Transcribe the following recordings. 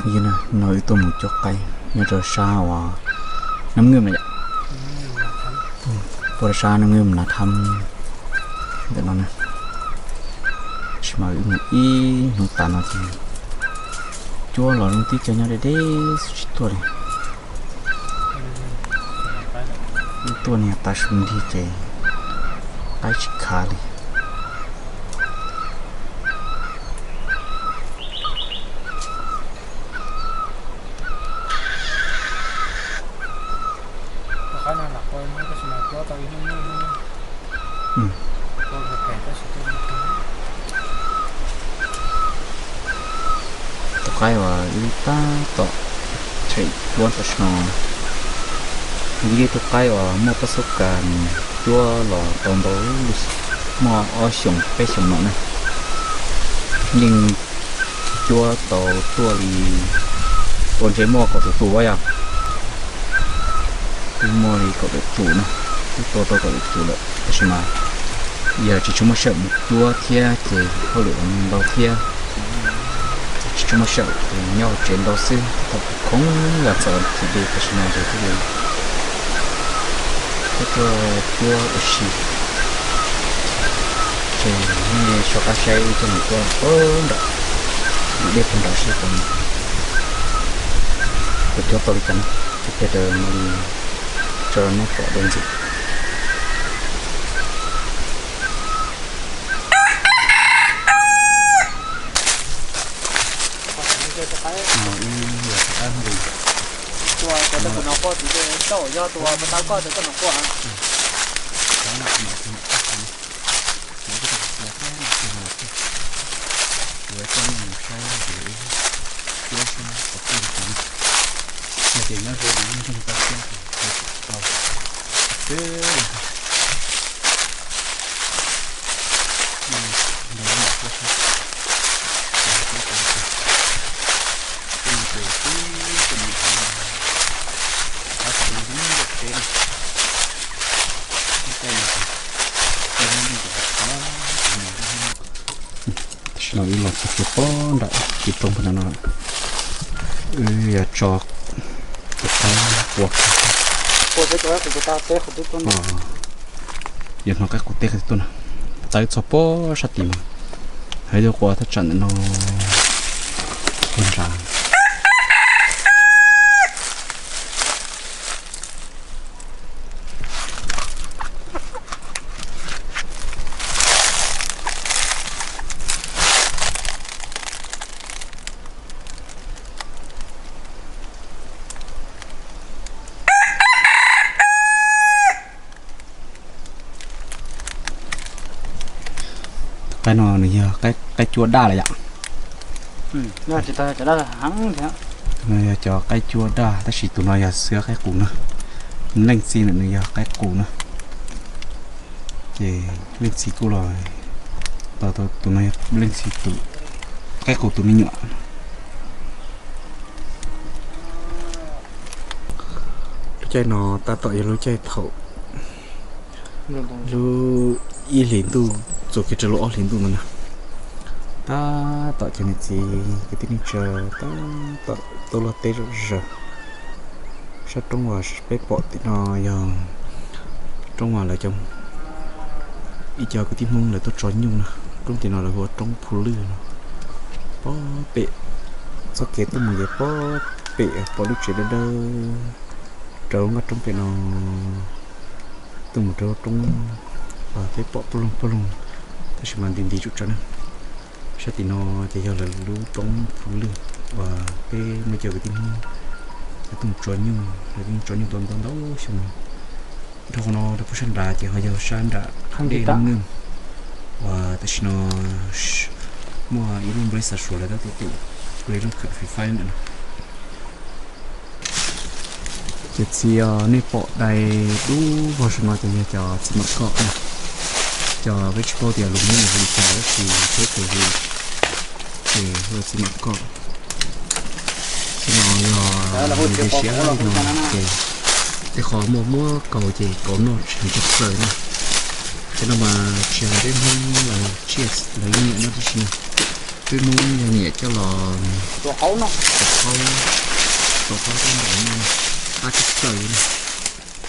Yog no wb tuaj mus cuab qaib nyob rau sab uas Nab Nwj na yom, puag rau sab Nab Nwj Nav Thab ntawm no na. Tab sis mas wb mus ib hnub tas no ces cuab los zoo tib co nyob deb deb xwb tsis tuaj li. Wb tuaj niag tav su nrig ces qaib tsis khav li. Tus qaib uas wb tab tom cheem cuab tam sim no, yog ib tug qaib uas muaj pab xub kas cuab los tau ntau, muaj ob xyoos peb xyoos no na. Yeej cuab tau tuaj li, ua ntsej muaj kaum tawm tus yom. Twb muaj li kaum tawm tus na, twb tua tau kaum tawm tus lawm tab sis mas yog tsis tshua muaj sij hawm mus cuab thiab ces hauj lwm ntau thiab, tsis tshua muaj sij hawm ces nyob hauv tsev ntau xwb. Thaum khoom los txog txiv dej tam sim no ces thiaj li tuaj cuab ua si. Ces nej soj qab saib coj mus cuab puag nram, mus dej puag nram seb puas, puas cuab tau li cas na. Ces pliag rau no li tso nej pom dua ntxiv. Tam sim no wb los txog puag nram tiv roob puag nram no, wb yuav tso tus qaib qua, yog hnov qaib qua teb qhov twg tuaj no, tawb txog puag sab tid mas, hais tias qua thaj tsam ntawm no puag nrad. Qaib no nws yog qaib cuab daj lawm yom. No yog cov qaib cuab daj tab sis tus no yog xwb qaib qus na. Leej txiv ntawm nws yog qaib qus na. Ces leej txiv kuj los, tus no leej txiv, qaib qus tus me nyuam. Lub caij no tab tom yog lub caij thaum lub ib hlis ntuj txuas kiag rau lub ob hlis ntuj no na. Tab tom cov niam txiv kwv tij neej tsa tab tom tuaj luaj teb zom zaws. Sab roob uas peb pom tim no yog roob uas lawv cov, ib co kwv tij Hmoob lawv tuaj tso nyuj na. Roob tim no lawv hu ua roob Phu Lwj no. Pob pem txoj kev tuaj mus ces pob pem pom lub tsev dawb dawb rau lub nqaj roob pem no tuaj mus rau roob uas peb pom pog loog pog loog, tab sis mas nti nti tsum tsawv na. Sab tim no ces yog lawv lub roob Phu Lwj uas peb muaj cov kwv tij Hmoob lawv tuaj mus tso nyuj, lawv tuaj mus tso nyuj tau ntau ntau xyoo no. Dhau qhov no rau puag sab nrad ces ho yog sab nram dej Nab Nwj uas tam sim no muaj ib lub nplej xav suav lawv tab tom tu nplej lub khawm fais fais ntawm no. Ces txiv nej pom dai dub vog saum no ces yog cov txiv mam koj na. Cov peb tsis paub tias lus Hmoob hu li cas tab sis peb hu, ces hu ua txiv mam koj. Txiv mam yog nws siav no ces tej qho muaj muab kaus ces kaus noj tsis heev tshaj plaws na. Cov no mas tsis hais peb Hmoob lawv tsiaj lawv yeej nyiam noj tib si na. Twb hnub yog nyiam coj los rau qhaub, rau qhaub rau qhaub rau qhaub rau qhaub, qab tshaj plaws li.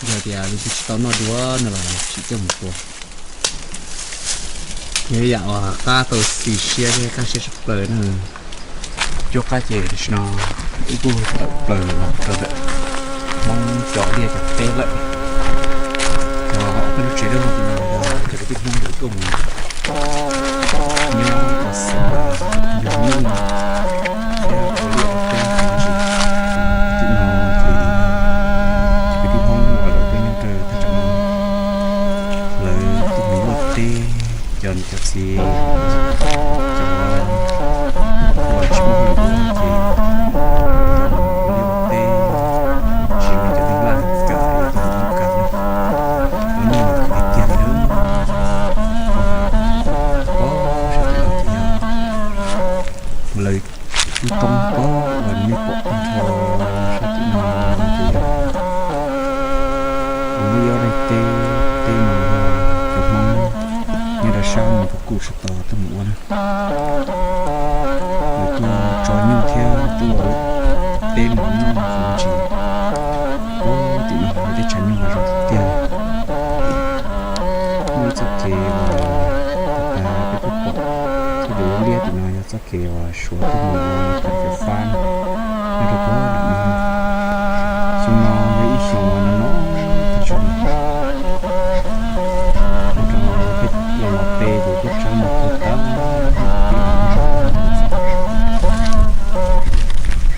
Yog tias leej twg tsis tau noj dua no los tsis coj mus tua. Yog ib yam uas qab tau xis siab thiab kaj siab tshaj plaws na. Cuab qab ces tam sim no wb kuj tawm plaws los rau ntawm Hmoob cov liaj cov teb lawm. Cov ob peb lub tsev dawb no ces yog cov kwv tij Hmoob uas tuaj mus nyob ua xeem yug nyuj thiab ua liaj ua teb tab sis tim no ces cov kwv tij Hmoob uas lawv tuaj nyob rau thaj tsam no lawv tuaj mus ua teb, cov niam cov txiv, cov uas tsis muaj hauj lwm ua ces ua liaj ua teb, tsis muaj cov neeg laj kam los tuaj mus kam na. Lawv muaj tiag tiag li, pom sab tim no ces yog lawv lub roob pab uas nej pom tag nrho sab tim no ces yog lub yob daim teb, teb no yog cov Hmoob nyob rau sab Moos Kuj Kum sab tod tuaj mus ua na. Lawv tuaj tso nyuj thiab tuaj ua teb mus noj mus ntsis. Ub, tim no lawv tej tshav nyuj mas zoo tiag. Muaj ib txoj kev uas tas tas peb kuj pom, txoj kev liab liab tim no yog txoj kev uas Suav tuaj mus ua thaum fais fab na, nyob rau puag nram no. Xyoo no yog ib xyoo uas no no tag tso, nyob rau peb los los peb ces tuaj tshab no puag ta,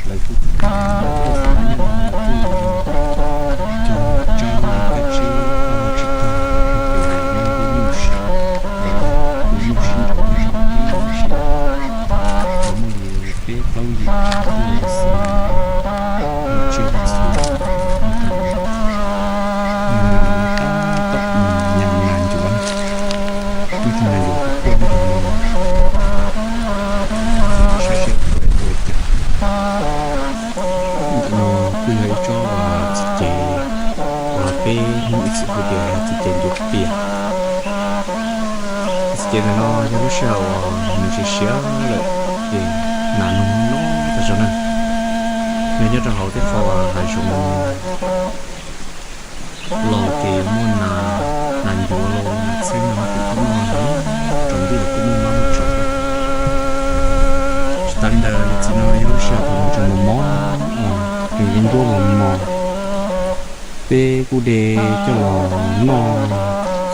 lawv kuj tuaj xav nyob no kuj cog tsawb kab tsib tsis tag, nyuj sib, nyuj sib nraus ib zaug tib si, tau muaj li peb plaub yim tug xwb, mus tsiaj mus txhu, tab tom nyas nas ncuav na, ib tug nas ncuav kuj tuaj nyob rau no, saib seb puas tuaj li cas. Ntawm no kuj yog ib tsob uas txiv cev uas peb Hmoob ib txwm hu tias txiv cev ncuav pias. Txiv cev ntawm no yog lub sij hawm uas nws siav siav lawm ces nas noog no tag zog na. Nws nyob rau hauv tej qho hav zoov los ces muaj nas, nas ncuav los nas txheeb no kuj tuaj noj, tsaus ntuj los kuj muaj mab muaj tsav. Tsis tas li ntawd, yog txiv no yog lub sij hawm uas nws tseem mos mos, tseem ntuab mos mos, peb kuj de coj los noj,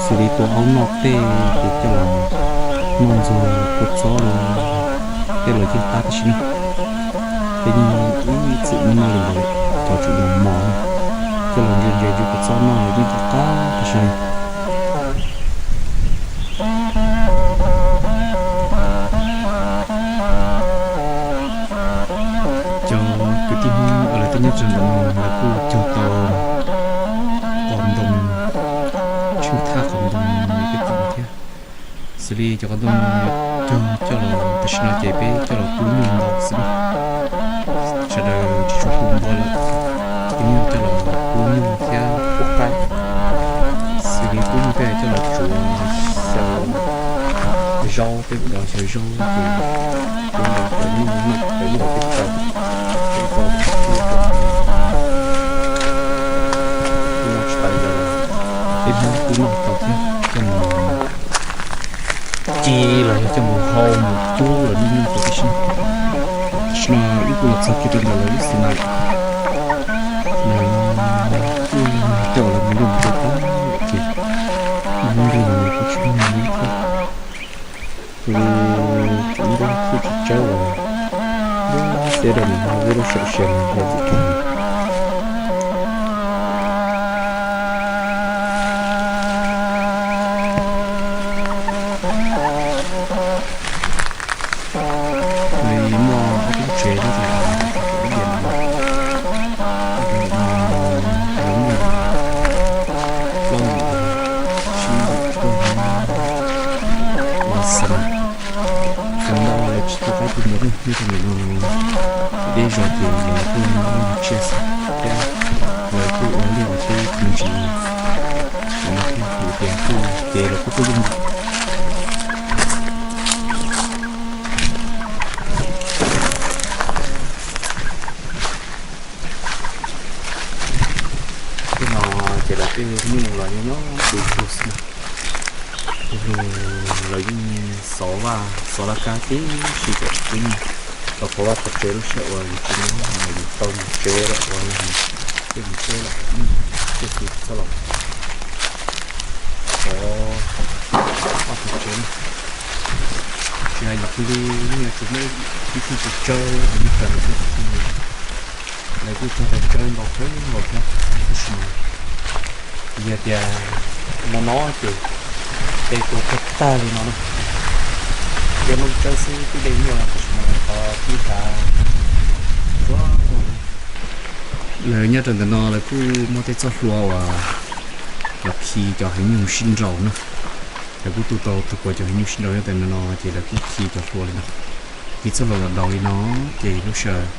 xws li tua aub noj qej ces coj los noj ntxuag kua txob los tej los yeej qab tab sis na. Peb yeej ib txwm muab noj li ntawd lawm, cov tseem mos mos na, coj los ntsia ntsia ntsia kua txob noj los yeej qab qab tab sis. Cov kwv tij Hmoob uas lawv tuaj nyob rau ntawm no lawv kuj cog tau qos ntoo, tsheej thaj qos ntoo nws peb tom thiab. Xws li cov qos ntoo no cog coj los tam sim no ces peb coj los pub nyuj ntau xwb na. Sawv daws tsis tshua hu npua lawm, pub nyuj coj los pub nyuj thiab pub qaib. Xws li pub nyuj peb coj los tsuav xyaw zaub, peb mus do xyaw zaub ces peb mus cov nyuj noj cov nyuj hauv peb taw, peb tau tsis tau noj tsis tau li ntawd, peb Hmoob kuj noj tau thiab coj mus ci los yog coj mus hau mus cub los noj noj tau tib si. Tam sim no wb kuj los txog kiag rau ntawm lawv lub xeev na, lawv kuj coj lawv mus luaj mus tsuj tag ces ib hnub nrig no kuj tsis muaj li thiab. Tus li tsov ntuj txhwj tsis tsawb los xiab rau nws ho lub lub saum sia nws ho txim rau nws. Nws muaj ob tug tsev nyob rau ntawm ib diav ntawd na. Nyob rau ntawm no lawv muaj plaub yim tsib yim tug Hmoob ua xeem na. Feem ntau lawv tsis tau qaib tus npua ne, nyob rau ntawm no deb zog ces lawv kuj nyob tsiaj xwb thiab lawv kuj ua liaj ua teb me ntsis. Ntawm no kuj hais tias kuj ces lawv kuj tuaj yooj yim. Tej nyuj los nyob nyob du tug xwb na. Tej lus lawv yeej xov vaj xov laj kab tib si kom pub nyuj tau qhov vaj qhov tsev lub sij hawm uas yus tsis muaj yus tau mus tsev lawm uas yog tej mus tsev lawm, tej tus txhob los xov vaj qhov tsev na. Tsis hais yus cia li yeej yuav tsum muaj ib tug tsawg tsawg tus nyuj raws nws tej tus nyuj, lawv kuj tau tsawg ntau kawg nkaus thiab. Tab sis yog tias no no ces tej tuag tag tag li no na. Yog Looj Tsawb xwb twb de nyuaj los tab sis mas qhov tib thav tsuag. Lawv nyob rau ntawm no lawv kuj muaj tej txoj hlua uas los khi cov heev nyuj sib nraus na. Lawv kuj tu tau tag nrho cov heev nyuj sib nraus nyob ntawm no ces lawv kuj khi cov hlua li no, khi txoj hlua los daus li no, ces lub sij hawm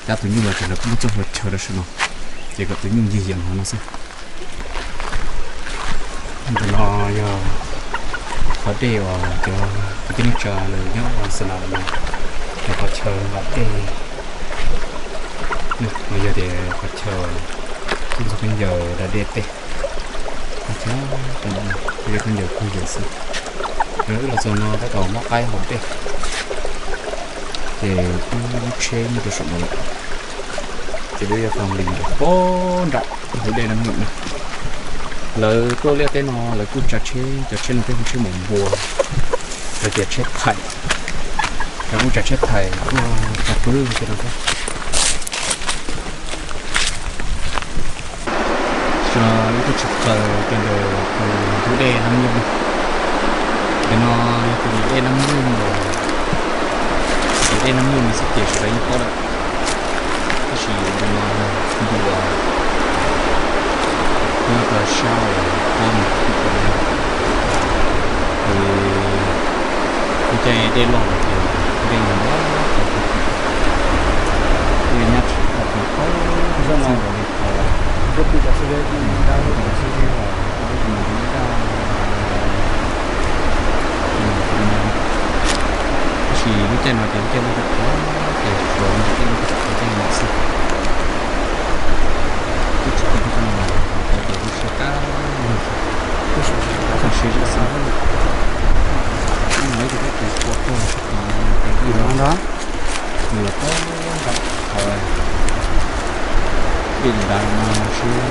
cab tus nyuj los ces lawv kuj muab txoj hlua chaw rau saum no, ces kom tus nyuj ncig yees hauv no xwb. Ntawm no yog qhov dej uas cov kwv tij neej tsa lawv nyob xa na no, yog qhov chaw nqa dej, yog tias qhov chaw tub ntxhua khaub ncaws da dej tej. Qhov chaw, kuj yog khaub ncaws kawg yawm xwb. Lawv wb los txog no tab tom muab qaib haus dej, ces wb lub tsheb nyob rau saum no lawm, ces lawv yuav tau nqis nram pob nram ntug dej Nab Nyum na. Lawv tuaj liaj teb no lawv kuj tsav tsheb, cov tsheb no peb hu tsheb maum npua, lawv tias tsheb thaim, lawv kuj tsav tsheb thaim tuaj tsav pw tej no thiab. Tam sim no wb tuaj tshwm plaws rau ntawm tus ntug dej Nab Nyum. Ntawm no yog tus dej Nab Nyum, tus dej Nab Nyum no xwb ces sawv daws yeej paub lawm. Tab sis ntawm no ntu uas nyob rau sab uas pob mus tim ub, ces lub caij dej loj lawm ces dej ntau, dej nyab tsis tau tau txog nkaus li qhov, tau tau txog li qhov dej mus daj, tab sis lub caij no ces lub caij loj rau qhov ces tsuas mus dej loj txog qhov dej no xwb. Twb tsis tau txog no, qhov ces lub siab kab, lub siab kab xwb. Lawv cov teb tus ua tuag sab tid, tus ua tuag, nws los pob nram qhov dej nrad no seb,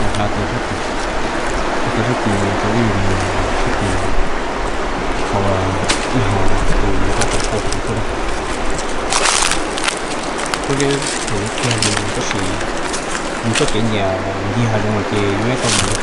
nrad tus sab tid, tus sab tid rau ib yam sab tid, qhov ib hom tus nws tab tom tuag tus tuaj na. Kuj yog tus kiag li tab sis nws txoj kev nyiam nce hav zoov lawm ces nyob ib tau mus.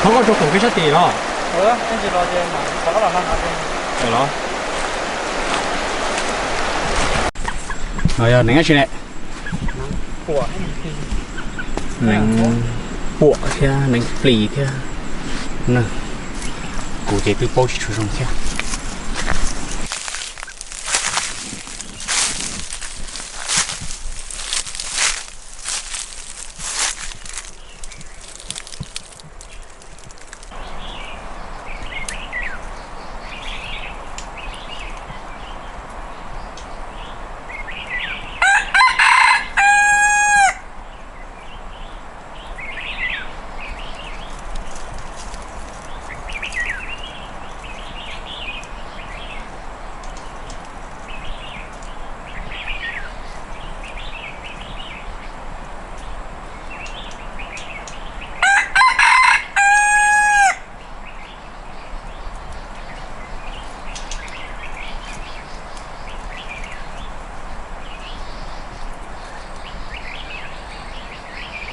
Thov koj rau koom kev sab tim los. Los. No yog neev dab tsi ne? Neev puam thiab neev plis thiab na. Kuv ces twb paub tsis tshua zoo thiab.